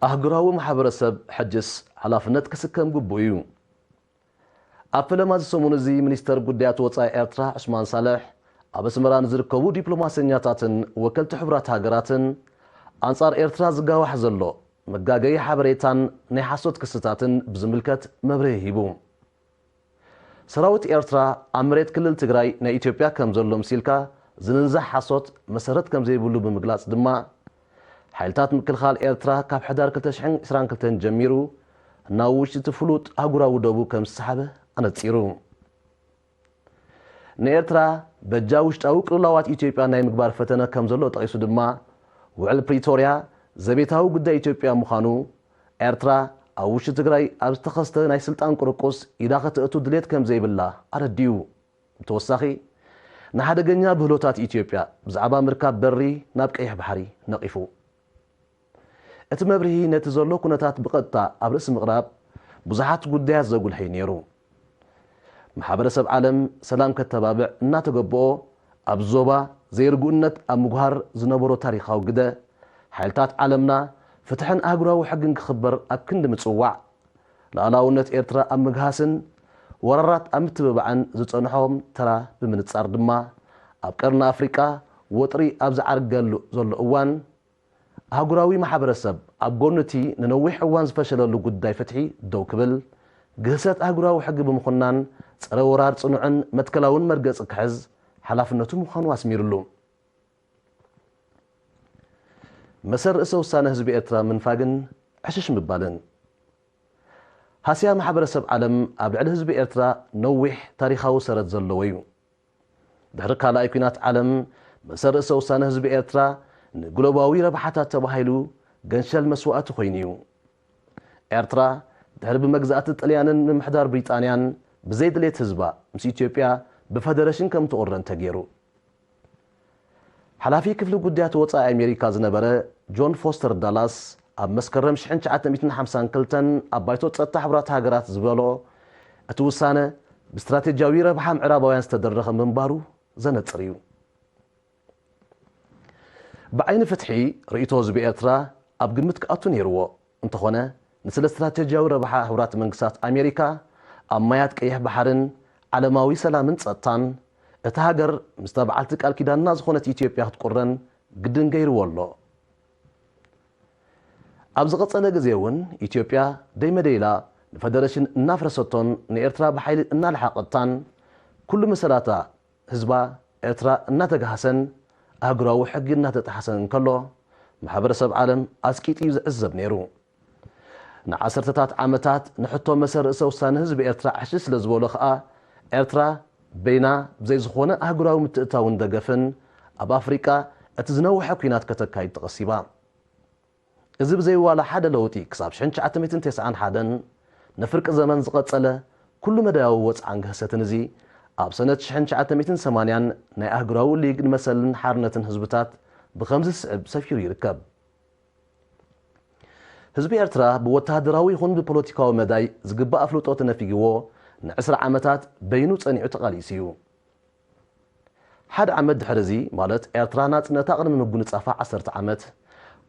ኣህጉራዊ ማሕበረሰብ ሕጅስ ሓላፍነት ክስከም ግቡእ እዩ። ኣብ ፈለማ እዚ ሰሙን እዚ ሚኒስተር ጉዳያት ወጻኢ ኤርትራ ዑስማን ሳልሕ ኣብ ኣስመራ ንዝርከቡ ዲፕሎማሰኛታትን ወከልቲ ሕቡራት ሃገራትን ኣንጻር ኤርትራ ዝጋዋሕ ዘሎ መጋገዪ ሓበሬታን ናይ ሓሶት ክስታትን ብዝምልከት መብርሂ ሂቡ። ሰራዊት ኤርትራ ኣብ መሬት ክልል ትግራይ ናይ ኢትዮጵያ ከም ዘሎ ምሲልካ ዝንዛሕ ሓሶት መሰረት ከም ዘይብሉ ብምግላጽ ድማ ሓይልታት ምክልኻል ኤርትራ ካብ ሕዳር ክልተ ሽሕን ዕስራን ክልተን ጀሚሩ ናብ ውሽጢ እቲ ፍሉጥ ኣህጉራዊ ደቡ ከም ዝሰሓበ ኣነጺሩ። ንኤርትራ በጃ ውሽጣዊ ቅልውላዋት ኢትዮጵያ ናይ ምግባር ፈተነ ከም ዘሎ ጠቒሱ ድማ ውዕል ፕሪቶርያ ዘቤታዊ ጉዳይ ኢትዮጵያ ምዃኑ ኤርትራ ኣብ ውሽጢ ትግራይ ኣብ ዝተኸስተ ናይ ስልጣን ቁርቁስ ኢዳ ከተእቱ ድሌት ከም ዘይብላ ኣረዲኡ። ብተወሳኺ ንሓደገኛ ብህሎታት ኢትዮጵያ ብዛዕባ ምርካብ በሪ ናብ ቀይሕ ባሕሪ ነቒፉ። እቲ መብርሂ ነቲ ዘሎ ኩነታት ብቐጥታ ኣብ ርእሲ ምቕራብ ብዙሓት ጉዳያት ዘጉልሐ እዩ ነይሩ። ማሕበረሰብ ዓለም ሰላም ከተባብዕ እናተገብኦ ኣብ ዞባ ዘይርጉእነት ኣብ ምጉሃር ዝነበሮ ታሪኻዊ ግደ ሓይልታት ዓለምና ፍትሕን ኣህጉራዊ ሕግን ክኽበር ኣብ ክንዲ ምጽዋዕ ሉዓላውነት ኤርትራ ኣብ ምግሃስን ወራራት ኣብ ምትብባዕን ዝጸንሖም ተራ ብምንጻር ድማ ኣብ ቀርኒ ኣፍሪቃ ወጥሪ ኣብ ዝዓርገሉ ዘሎ እዋን ኣህጉራዊ ማሕበረሰብ ኣብ ጎኒ እቲ ንነዊሕ እዋን ዝፈሸለሉ ጉዳይ ፍትሒ ደው ክብል ግህሰት ኣህጉራዊ ሕጊ ብምኹናን ጸረ ወራር ጽኑዕን መትከላውን መርገጺ ክሕዝ ሓላፍነቱ ምዃኑ ኣስሚሩሉ። መሰል ርእሰ ውሳነ ህዝቢ ኤርትራ ምንፋግን ዕሽሽ ምባልን ሃስያ ማሕበረሰብ ዓለም ኣብ ልዕሊ ህዝቢ ኤርትራ ነዊሕ ታሪኻዊ ሰረት ዘለዎ እዩ። ድሕሪ ካልኣይ ኲናት ዓለም መሰል ርእሰ ውሳነ ህዝቢ ኤርትራ ንግሎባዊ ረብሓታት ተባሂሉ ገንሸል መስዋእቲ ኮይኑ እዩ። ኤርትራ ድሕሪ ብመግዛእቲ ጥልያንን ምምሕዳር ብሪጣንያን ብዘይ ድሌት ህዝባ ምስ ኢትዮጵያ ብፈደረሽን ከም ትቑረን ተገይሩ። ሓላፊ ክፍሊ ጉዳያት ወጻኢ ኣሜሪካ ዝነበረ ጆን ፎስተር ዳላስ ኣብ መስከረም ሽሕን ትሽዓተ ሚእትን ሓምሳን ክልተን ኣብ ባይቶ ጸጥታ ሕቡራት ሃገራት ዝበሎ እቲ ውሳነ ብስትራቴጂያዊ ረብሓ ምዕራባውያን ዝተደረኸ ምንባሩ ዘነጽር እዩ። ብዓይኒ ፍትሒ ርእይቶ ህዝቢ ኤርትራ ኣብ ግምት ክኣቱ ነይርዎ። እንተኾነ ንስለ ስትራቴጂያዊ ረብሓ ሕቡራት መንግስታት ኣሜሪካ ኣብ ማያት ቀይሕ ባሕርን ዓለማዊ ሰላምን ጸጥታን እታ ሃገር ምስታ በዓልቲ ቃል ኪዳንና ዝኾነት ኢትዮጵያ ክትቁረን ግድን ገይርዎ ኣሎ። ኣብ ዝቐጸለ ግዜ እውን ኢትዮጵያ ደይመደይላ ንፈደረሽን እናፍረሰቶን ንኤርትራ ብሓይሊ እናለሓቐታን ኩሉ መሰላታ ህዝባ ኤርትራ እናተጋህሰን ኣህጉራዊ ሕጊ እናተጣሕሰን እንከሎ ማሕበረሰብ ዓለም ኣስቂጡ እዩ ዝዕዘብ ነይሩ። ንዓሰርተታት ዓመታት ንሕቶ መሰል ርእሰ ውሳነ ህዝቢ ኤርትራ ዕሽሽ ስለ ዝበሎ ከኣ ኤርትራ በይና ብዘይ ዝኾነ ኣህጉራዊ ምትእታውን ደገፍን ኣብ ኣፍሪቃ እቲ ዝነውሐ ኲናት ከተካይድ ተቐሲባ። እዚ ብዘይ ዋላ ሓደ ለውጢ ክሳብ ሽሕን ትሽዓተ ሚእትን ተስዓን ሓደን ንፍርቂ ዘመን ዝቐጸለ ኩሉ መዳያዊ ወጽዓን ግህሰትን እዚ ኣብ ሰነት ሽሕን ትሽዓተ ሚእትን ሰማንያን ናይ ኣህጉራዊ ሊግ ንመሰልን ሓርነትን ህዝብታት ብኸምዚ ዝስዕብ ሰፊሩ ይርከብ። ህዝቢ ኤርትራ ብወተሃደራዊ ይኹን ብፖለቲካዊ መዳይ ዝግባእ ኣፍልጦ ተነፊግዎ ንዕስራ ዓመታት በይኑ ጸኒዑ ተቓሊሱ እዩ። ሓደ ዓመት ድሕሪ እዚ ማለት ኤርትራ ናጽነታ ቅድሚ ምጉንጻፋ ዓሰርተ ዓመት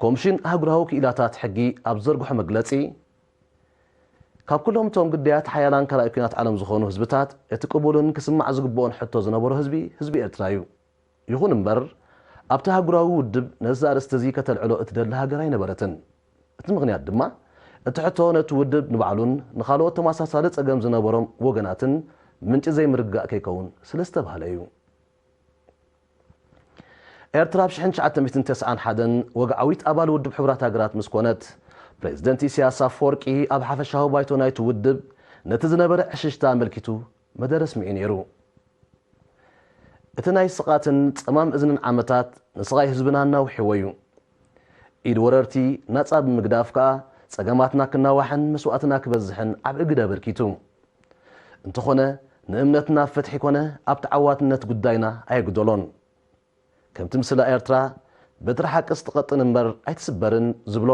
ኮምሽን ኣህጉራዊ ክኢላታት ሕጊ ኣብ ዘርግሖ መግለጺ ካብ ኩሎም እቶም ግዳያት ሓያላን ካልኣይ ኲናት ዓለም ዝኾኑ ህዝብታት እቲ ቅቡልን ክስማዕ ዝግብኦን ሕቶ ዝነበሮ ህዝቢ ህዝቢ ኤርትራ እዩ። ይኹን እምበር ኣብቲ ኣህጉራዊ ውድብ ነዚ ኣርእስቲ እዚ ከተልዕሎ እትደሊ ሃገር ኣይነበረትን። እቲ ምኽንያት ድማ እቲ ሕቶ ነቲ ውድብ ንባዕሉን ንኻልኦት ተመሳሳሊ ጸገም ዝነበሮም ወገናትን ምንጪ ዘይምርግጋእ ከይከውን ስለ ዝተባህለ እዩ። ኤርትራ ኣብ ሽሕን ትሽዓተ ሚእትን ተስዓን ሓደን ወግዓዊት ኣባል ውድብ ሕቡራት ሃገራት ምስ ኮነት ፕሬዚደንት ኢሳያስ ኣፈወርቂ ኣብ ሓፈሻዊ ባይቶ ናይቲ ውድብ ነቲ ዝነበረ ዕሽሽታ ኣመልኪቱ መደረ ኣስሚዑ ነይሩ። እቲ ናይ ስቓትን ጸማም እዝንን ዓመታት ንስቓይ ህዝብና እናውሕዎ እዩ። ኢድ ወረርቲ ናጻ ብምግዳፍ ከኣ ጸገማትና ክናዋሕን መስዋእትና ክበዝሕን ዓብዪ ግደ ኣበርኪቱ። እንተኾነ ንእምነትና ኣብ ፍትሒ ኮነ ኣብ ተዓዋትነት ጉዳይና ኣየጉደሎን። ከምቲ ምስላ ኤርትራ በትሪ ሓቅስ ትቐጥን እምበር ኣይትስበርን ዝብሎ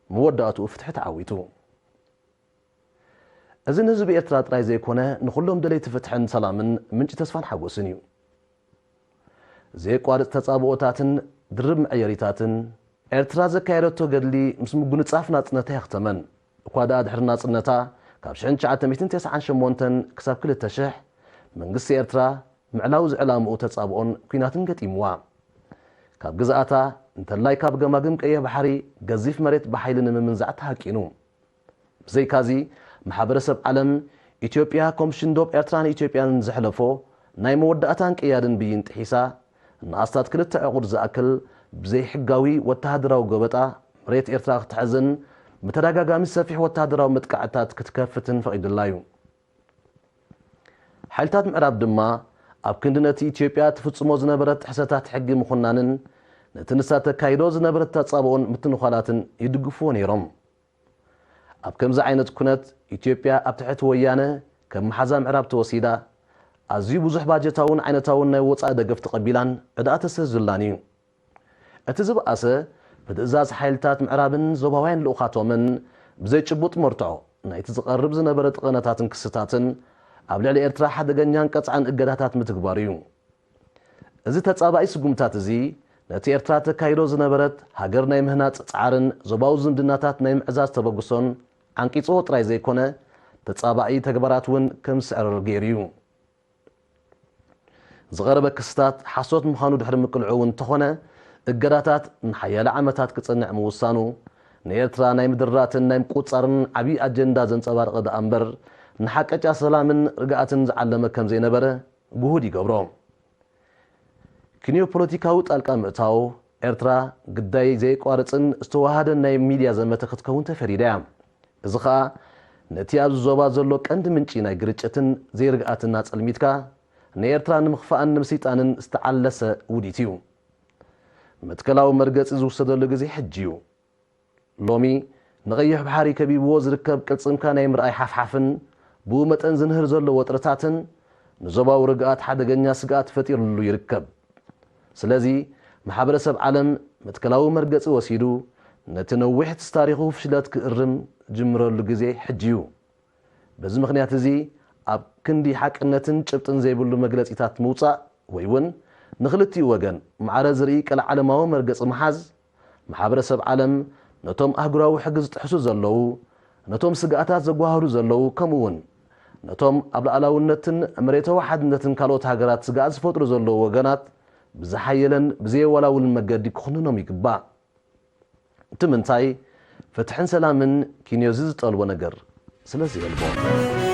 መወዳእትኡ ፍትሒ ተዓዊቱ። እዚ ንህዝቢ ኤርትራ ጥራይ ዘይኮነ ንኹሎም ደለይቲ ፍትሕን ሰላምን ምንጪ ተስፋን ሓጎስን እዩ። ዘየቋርጽ ተጻብኦታትን ድርብ መዐየሪታትን ኤርትራ ዘካየደቶ ገድሊ ምስ ምጉንጻፍ ናጽነታ የኽተመን። እኳ ደኣ ድሕሪ ናጽነታ ካብ ሽሕን ትሽዓተ ሚእትን ተስዓን ሸሞንተን ክሳብ ክልተ ሽሕ መንግስቲ ኤርትራ ምዕላው ዝዕላምኡ ተጻብኦን ኲናትን ገጢምዋ። ካብ ግዝኣታ እንተላይ ካብ ገማግም ቀይሕ ባሕሪ ገዚፍ መሬት ብሓይሊ ንምምንዛዕ ተሃቂኑ። ብዘይካዚ ማሕበረሰብ ዓለም ኢትዮጵያ ኮምሽን ዶብ ኤርትራን ኢትዮጵያን ዘሕለፎ ናይ መወዳእታን ቅያድን ብይን ጥሒሳ ንኣስታት ክልተ ዕቑድ ዝኣክል ብዘይሕጋዊ ወተሃደራዊ ጎበጣ መሬት ኤርትራ ክትሕዝን ብተደጋጋሚ ሰፊሕ ወተሃደራዊ መጥቃዕትታት ክትከፍትን ፈቒዱላ እዩ። ሓይልታት ምዕራብ ድማ ኣብ ክንዲ ነቲ ኢትዮጵያ ትፍጽሞ ዝነበረት ጥሕሰታት ሕጊ ምኹናንን ነቲ ንሳ ተካይዶ ዝነበረት ተጻብኦን ምትንዃላትን ይድግፍዎ ነይሮም። ኣብ ከምዚ ዓይነት ኩነት ኢትዮጵያ ኣብ ትሕቲ ወያነ ከም መሓዛ ምዕራብ ተወሲዳ ኣዝዩ ብዙሕ ባጀታውን ዓይነታውን ናይ ወጻኢ ደገፍ ተቐቢላን ዕዳኣ ተሰህዙላን እዩ። እቲ ዝበኣሰ ብትእዛዝ ሓይልታት ምዕራብን ዞባውያን ልኡኻቶምን ብዘይ ጭቡጥ መርትዖ ናይቲ ዝቐርብ ዝነበረ ጠቐነታትን ክስታትን ኣብ ልዕሊ ኤርትራ ሓደገኛን ቀጽዓን እገዳታት ምትግባሩ እዩ። እዚ ተጻባኢ ስጉምታት እዚ ነቲ ኤርትራ ተካይዶ ዝነበረት ሃገር ናይ ምህናጽ ጻዕርን ዞባዊ ዝምድናታት ናይ ምዕዛዝ ተበግሶን ዓንቂጽዎ ጥራይ ዘይኮነ ተጻባኢ ተግባራት እውን ከም ዝስዕርር ገይሩ እዩ። ዝቐረበ ክስታት ሓሶት ምዃኑ ድሕሪ ምቅልዑ እውን እንተኾነ እገዳታት ንሓያለ ዓመታት ክጸንዕ ምውሳኑ ንኤርትራ ናይ ምድራትን ናይ ምቁጽጻርን ዓብዪ ኣጀንዳ ዘንጸባረቐ ደኣ እምበር ንሓቀጫ ሰላምን ርግኣትን ዝዓለመ ከም ዘይነበረ ግሁድ ይገብሮ። ክንዮ ፖለቲካዊ ጣልቃ ምእታው ኤርትራ ግዳይ ዘየቋርጽን ዝተዋሃደን ናይ ሚድያ ዘመተ ክትከውን ተፈሪዳ እያ። እዚ ኸኣ ነቲ ኣብዚ ዞባ ዘሎ ቀንዲ ምንጪ ናይ ግርጭትን ዘይርግኣትን ኣጸልሚትካ ንኤርትራ ንምኽፋእን ንምስይጣንን ዝተዓለሰ ውዲት እዩ። መትከላዊ መርገጺ ዝውሰደሉ ግዜ ሕጂ እዩ። ሎሚ ንቐይሕ ባሕሪ ከቢብዎ ዝርከብ ቅልጽምካ ናይ ምርኣይ ሓፍሓፍን ብኡ መጠን ዝንህር ዘሎ ወጥርታትን ንዞባዊ ርግኣት ሓደገኛ ስግኣት ፈጢርሉ ይርከብ። ስለዚ ማሕበረሰብ ዓለም መትከላዊ መርገጺ ወሲዱ ነቲ ነዊሕ ታሪኹ ፍሽለት ክእርም ዝጅምረሉ ግዜ ሕጂ እዩ። በዚ ምኽንያት እዚ ኣብ ክንዲ ሓቅነትን ጭብጥን ዘይብሉ መግለጺታት ምውጻእ ወይ እውን ንኽልቲኡ ወገን ማዕረ ዝርኢ ቀልዓለማዊ መርገጺ ምሓዝ ማሕበረሰብ ዓለም ነቶም ኣህጉራዊ ሕጊ ዝጥሕሱ ዘለዉ ነቶም ስግኣታት ዘጓህሩ ዘለዉ ከምኡ እውን ነቶም ኣብ ሉዓላውነትን መሬታዊ ሓድነትን ካልኦት ሃገራት ስግኣት ዝፈጥሩ ዘለዉ ወገናት ብዝሓየለን ብዘየወላውልን መገዲ ክኹንኖም ይግባእ። እቲ ምንታይ ፍትሕን ሰላምን ኪንዮዚ ዝጠልቦ ነገር ስለ ዝየልቦ።